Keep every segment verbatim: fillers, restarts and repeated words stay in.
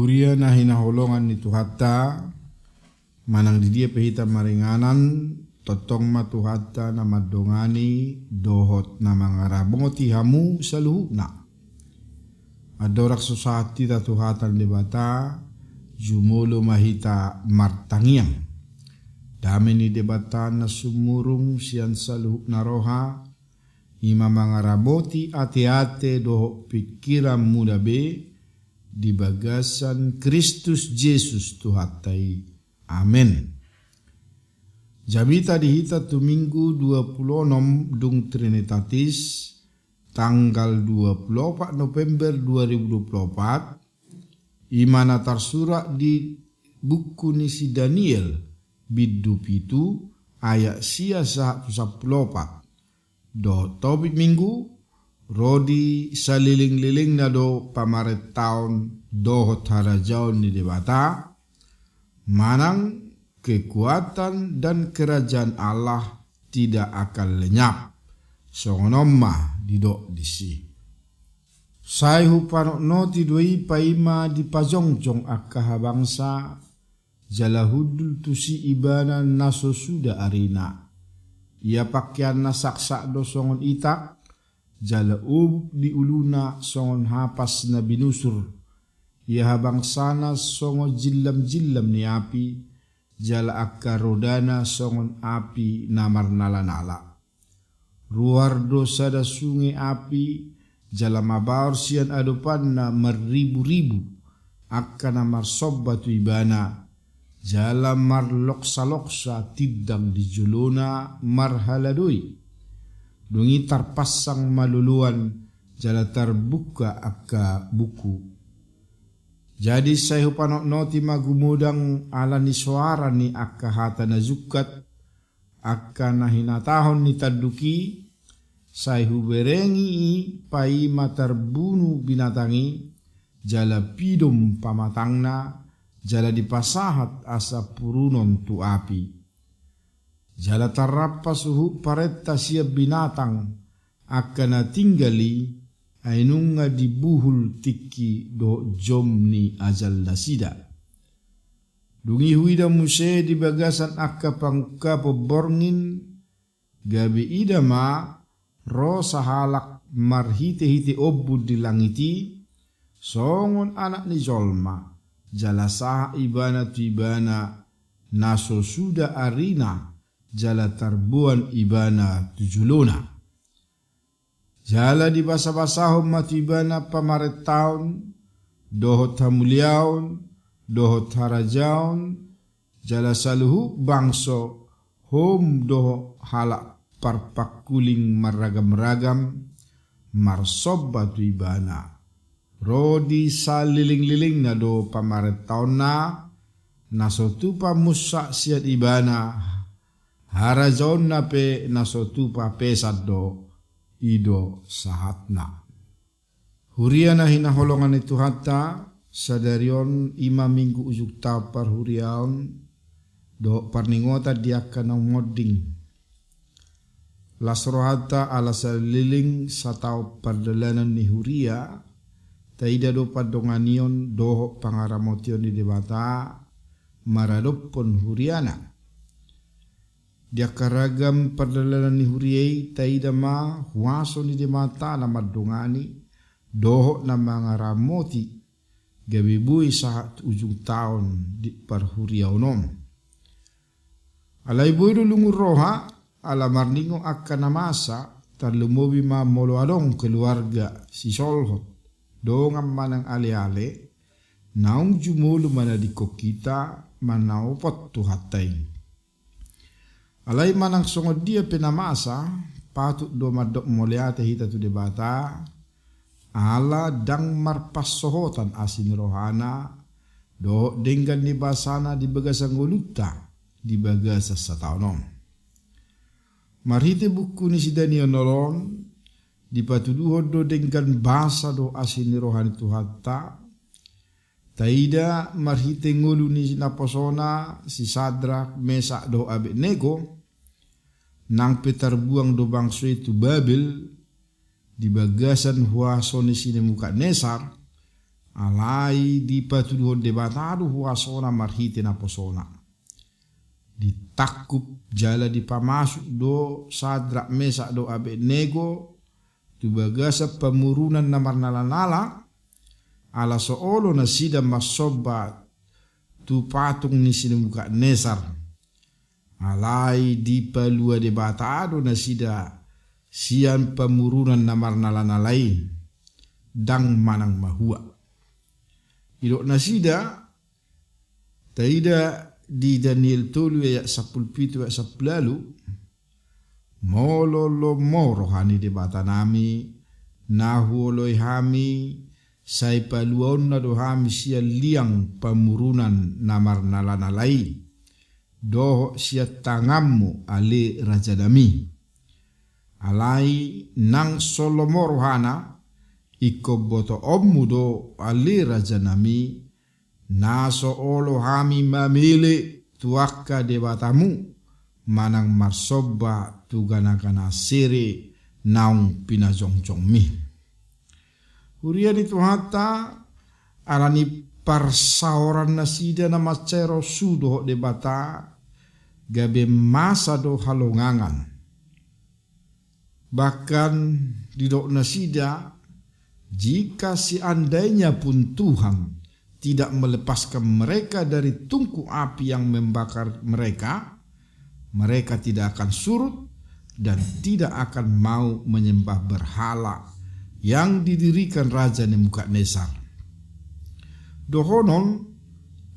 Huria na hinaholongan ni Tuhanta, manang di dia pe hita maringanan, tongtong ma Tuhanta na mandongani dohot na mangaramoti hamu saluhutna. Andorang so sahat hita tu hata ni Debata, jumolo ma hita martangiang. Dame ni Debata na sumurung sian saluhutna roha, i ma mangaramoti ateate dohot pingkiranmuna be di bagasan Kristus Jesus Tuhanta i. Amen. Jamita di hita tu Minggu dua pulu onom dung Trinitatis, tanggal dua pulu opat November dua ribu dua pulu opat, i ma na tarsurat di buku ni si Daniel, bindu pitu, ayat sia sahat tu sampulu opat. Dohot topik Minggu, ro di salelenglelengna do pamarentaon dohot harajaon ni Debata, manang kekuatan dan kerajaan Allah tidak akan lenyap. Songon on ma didok disi. Sai hupanotnoti do i paima dipajongjong angka habangsa, jala hundul tusi ibana na so suda arina. Ia pakeanna saksak do songon itak, jala obuk di uluna songon hapas na binusur. Ia habangsana songon jillamjillam ni api, jala angka rodana songon api na marnalanala. Ruar do sada sunge api, jala mabaor sian adopanna marriburibu angka na marsomba tu ibana, jala marloksaloksa tindang di jolona marhaladoi. Dung i tarpansang ma loloan, jala tarbungka angka buku. Jadi sai hupanotnoti ma gumodang ala ni soara ni angka hata na jungkat, angka na hinatahon ni tanduk i, sai huberengi i paima tarbunu binatang i, jala pidom pamatangna, jala dipasahat asa purunon tu api. Jala tarrampas huhut parenta sian binatang, angka na tinggal i, ai nunga dibuhul tingki dohot jom ni ajal nasida. Dung i huida muse di bagasan angka pangungkapon borngin, gabe ida ma ro sahalak marhitehite ombun di langit i, songon anak ni jolma, jala sahat ibana tu ibana na so suda arina, jala tarboan ibana tu jolona. Jala dibasabasahon ma tu ibana pamarentaon, dohot hamuliaon, dohot harajaon, jala saluhut bangso, hom dohot halak parpangkuling marragamragam, marsomba tu ibana. Ro di salelenglelengna do pamarentaonna, na so tupa munsak sian ibana, harajaonna pe na so tupa pesan do, i do sahatna. Huria na hinaholongan ni Tuhanta, sadari on i ma Minggu ujung taon parhuriaon, dohot parningotan di angka naung monding. Las rohanta ala saleleng sataon pardalanan ni huria, taida do pandonganion dohot pangaramotion ni Debata maradophon huriana. Di angka ragam pardalanan ni huria i taida ma huaso ni Debata na mandongani dohot na mangaramoti, gabe boi sahat ujung taon di parhuriaon on. Alai boi do lungun roha, ala marningot angka na masa, tarlumobi ma molo adong keluarga sisolhot, dongan manang aleale, naung jumolo manadingkon hita manaopot Tuhanta i. Alai manang songon dia pe na masa, patut do mandok mauliate hita tu Debata, ala ndang marpansohotan asi ni rohana, dohot denggan ni basana di bagasan ngolunta, di bagasan sataon on. Marhite buku ni si Daniel on, dipatuduhon do denggan basa dohot asi ni roha ni Tuhanta, taida marhite ngolu ni naposona si Sadrak, Mesak dohot Abednego, nang pe tarbuang do bangso i tu Babel, di bagasan huaso ni si Nebukadnesar, Alai dipatuduhon Debata do huasona marhite naposona. Ditangkup jala dipamasuk do Sadrak, Mesak dohot Abednego tu bagasan pamurunan na marnala-nala, ala so olo nasida marsomba tu patung ni si Nebukadnesar. Alai dipalua Debata do nasida sian pamurunan na marnala-nala i, ndang manang mahua. Didok nasida, taida di Daniel tolu ayat sampulu pitu, ayat sampulu ualu: Molo lomo roha ni Debatanami, na huoloi hami, sai paluaonna do hami sian liang pamurunan na marnala-nala i, dohot sian tanganmu, ale rajanami. Alai nang so lomo rohana, ingkon botoonmu do, ale rajanami, na so olo hami mamele tu angka debatamu, manang marsomba tu gana-gana sere naung pinajongjongmi. Huria ni Tuhanta, ala ni parsaoran nasida na mansai ro su dohot Debata, gabe masa do halongangan. Bahkan didok nasida, jika seandainya pun Tuhan tidak melepaskan mereka dari tungku api yang membakar mereka, mereka tidak akan surut dan tidak akan mau menyembah berhala yang didirikan Raja Nebukadnesar. Dohonon,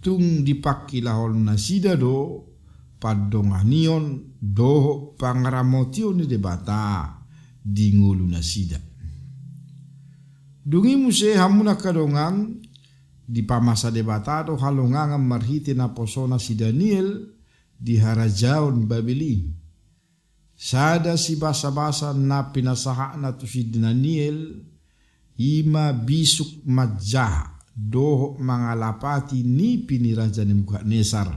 tung dipangkilahon nasida do pandonganion dohot pangaramotion ni Debata di ngolu nasida. Dung i muse hamu na angka dongan, dipamasa Debata do halongangan marhite naposona si Daniel di harajaon Babel i. Sada sibasa-basa na pinasahatna tu si Daniel, i ma bisuk manjaha dohot mangalapati nipi ni Raja Nebukadnesar,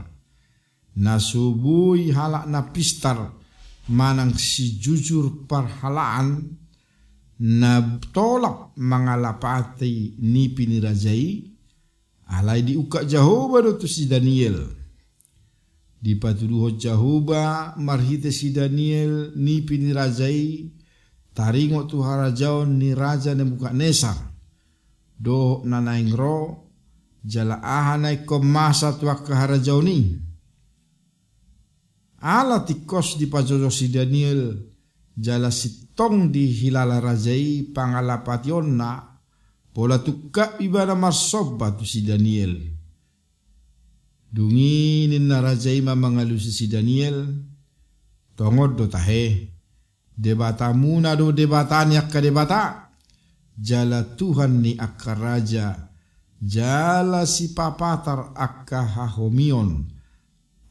na so boi halak na pistar manang sijujur parhalaan, na tolap mangalapati nipi ni raja i. Alai diungkap Jahowa do tu si Daniel. Dipatuduhon Jahowa marhite si Daniel nipi ni raja i, taringot tu harajaon ni Raja Nebukadnesar, dohot na naeng ro, jala aha na ingkon masa tu angka harajaon i. Ala tingkos dipajojo si Daniel, jala sintong dihilala raja i pangalapationna, pola tungkap ibana marsomba tu si Daniel. Dung i ninna raja i ma mangalusi si Daniel: Tongon do tahe, Debatamuna do Debata ni angka debata, jala Tuhan ni angka raja, jala sipapatar angka hahomion,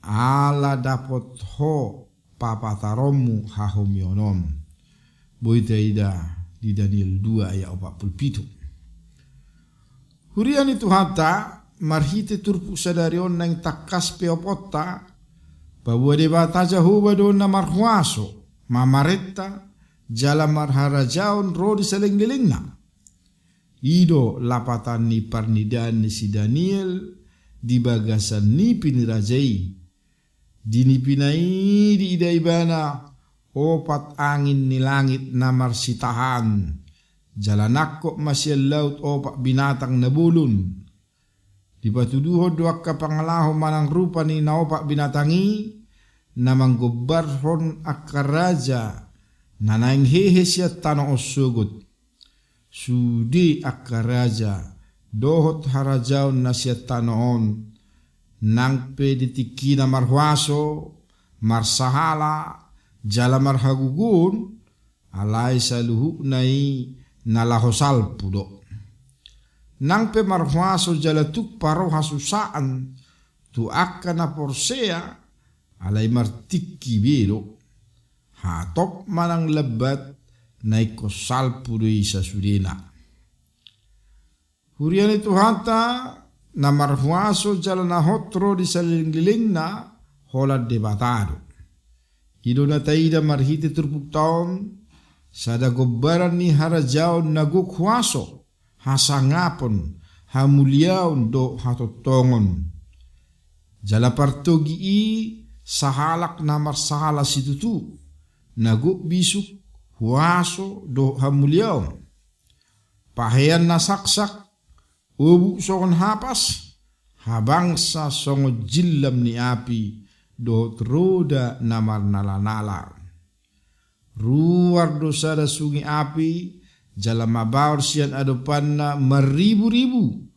ala dapot ho papataronmu hahomion on. Boi taida di Daniel dua ayat opat pulu pitu. Huria ni Tuhanta, marhite turpuk sadari on naeng tangkas pe oponta, paboa Debata Jahowa do na marhuaso, mamarenta, jala marharajaon ro di salelenglelengna. I do lapatan ni parnidaan ni si Daniel di bagasan nipi ni raja i. Di nipina i diida ibana opat angin ni langit na marsitahaan, jala nangkok ma sian laut opat binatang na bolon. Dipatuduhon do angka pangalaho manang rupa ni na opat binatang i, na manggombarhon angka raja na naeng hehe sian tano on sogot. Sude angka raja dohot harajaon na sian tano on, nang pe di tingkina marhuaso, marsahala, jala marhagogoon, alai saluhutna i na laho salpu do. Nang pe marhuaso jala tuk paroha susaan tu angka na porsea, alai martingki be do. Hatop manang lambat, na ingkon salpu do i sasudena. Huria ni Tuhanta, na marhuaso jala na hot ro di salelenglelengna, holan Debata do. I do na taida marhite turpukta on, sada gombaran ni harajaon na gok huaso, hasangapon, hamuliaon dohot hatongtongon. Jala partogi i sahalak na marsahala situtu, na gok bisuk, huaso dohot hamuliaon. Pahean na saksak, obuk songon hapas, habangsa songon jillam ni api, dohot roda na marnalanala. Ruar do sada sungi api, jala mabaor sian adopanna marriburibu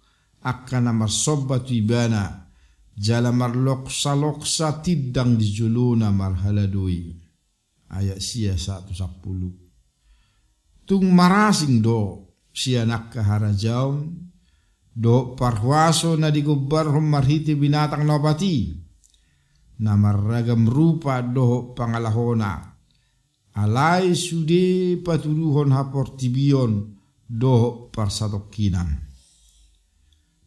angka na marsomba tu ibana, jala marloksaloksa tindang di jolona marhaladoi. Ayat sia sahat tu sampulu. Tung marasing do sian angka harajaon dohot parhuaso na digombarhon marhite binatang na opat i, na marragam rupa dohot pangalahona, alai sude patuduhon haportibion dohot parsatongkinan.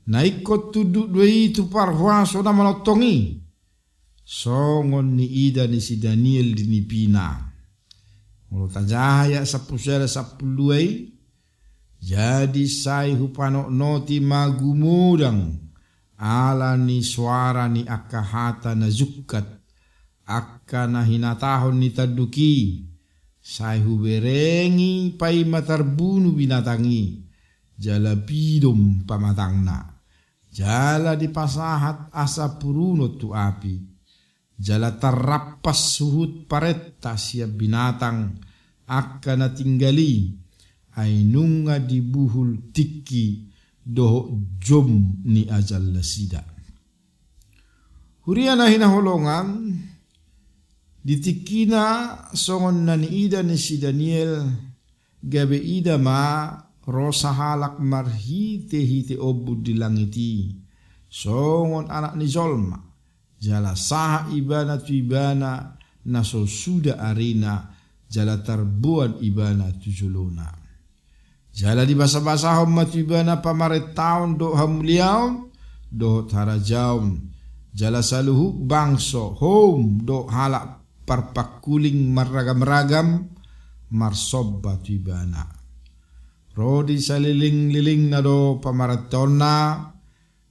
Na ingkon tunduk do i tu parhuaso na manongtong i, songon niida ni si Daniel di nipina. Molo tajaha ayat sampulu sada, sampulu dua i, jadi sai hupanotnoti ma gumodang ala ni soara ni angka hata na jungkat, angka na hinatahon ni tanduk i, sai huberengi paima tarbunu binatang i, jala pidom pamatangna, jala dipasahat asa purunon tu api, jala tarrampas huhut parenta sian binatang angka na tinggal i, ai nunga dibuhul tingki dohot jom ni ajal nasida. Huria na hinaholongan, di tingkina songon na niida ni si Daniel, gabe ida ma ro sahalak marhitehite ombun di langit i, songon anak ni jolma, jala sahat ibana tu ibana na so suda arina, jala tarboan ibana tu jolona. Jala dibasabasahon ma tu ibana pamarentaon dohot hamuliaon dohot harajaon, jala saluhut bangso, houm dohot halak parpangkuling marragamragam marsomba tu ibana. Ro di salelenglelengna do pamarentaonna,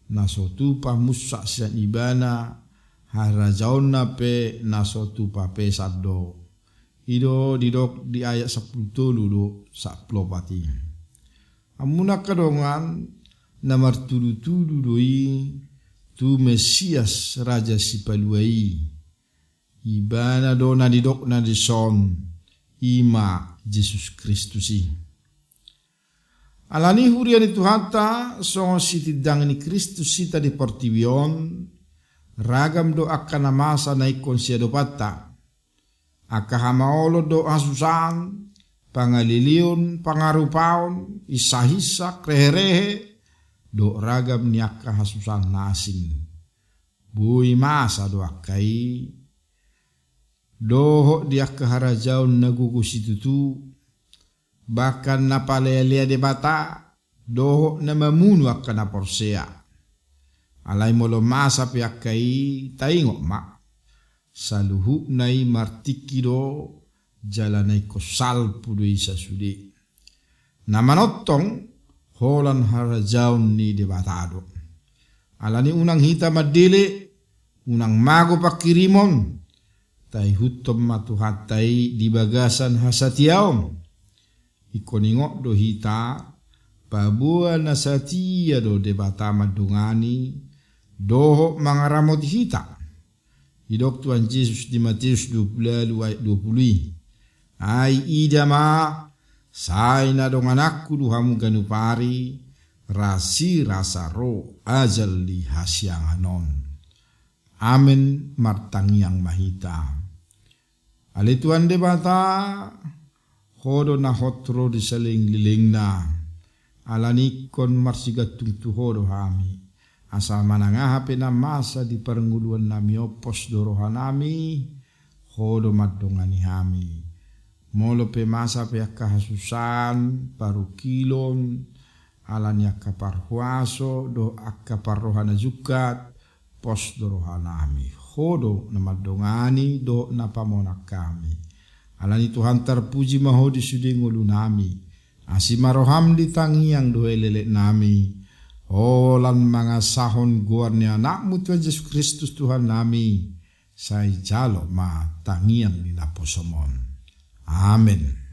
na so tupa munsak sian ibana, harajaonna pe na so tupa pesan do. I do didok di ayat sampulu tolu dohot sampulu opat i. Hamu angka dongan, na martudutudu do i tu Mesias Raja Sipalua i. Ibana do na nidokna dison, i ma Jesus Kristus i. Alani i, huria ni Tuhanta, songon sitindangi ni Kristus hita di portibi on, ragam do angka na masa na ingkon siadopanta. Angka hamaolon dohot hasusaan, pangaleleon, pangarupaon, insahinsak, reherehe, dohot ragam ni angka hasusaan na asing. Boi masa do angka i, dohot di angka harajaon na gogo situtu, bahkan na palealea Debata, dohot na mamunu angka na porsea. Alai molo masa pe angka i, taingot ma, saluhutna i martingki do, jala na ingkon salpu do i sasude. Na manongtong, holan harajaon ni Debata do. Alani unang hita mandele, unang mago pangkirimon, taihuthon ma Tuhanta i di bagasan hasatiaon. Ingkon ingot do hita, paboa na satia do Debata mandongani, dohot mangaramoti hita. Didok Tuhan Jesus di Mateus dua pulu ualu ayat dua pulu i. Ai ida ma, sai na dongananku do hamu ganup ari, rasirasa ro ajal ni hasiangan on. Amen, martangiang ma hita. Ale Tuhan Debata, Ho do na hot ro di salelenglelengna, alani ingkon marsigantung tu Ho do hami. Asa manang aha pe na masa di parngoluannami on, pos do rohanami, Ho do mandongani hami. Molo pe masa pe angka hasusaan, parungkilon, alani angka parhuaso dohot angka parroha na jungkat, pos do rohanami. Ho do na mandongani dohot na pamonang hami. Alani Tuhan, tarpuji ma Ho di sude ngolunami. Asi ma roham di tangiang dohot elekeleknami. holan mangasahon goar ni Anakmu Tuhan Jesus Kristus Tuhannami, sai jalo ma tangiang ni naposom on. Amen.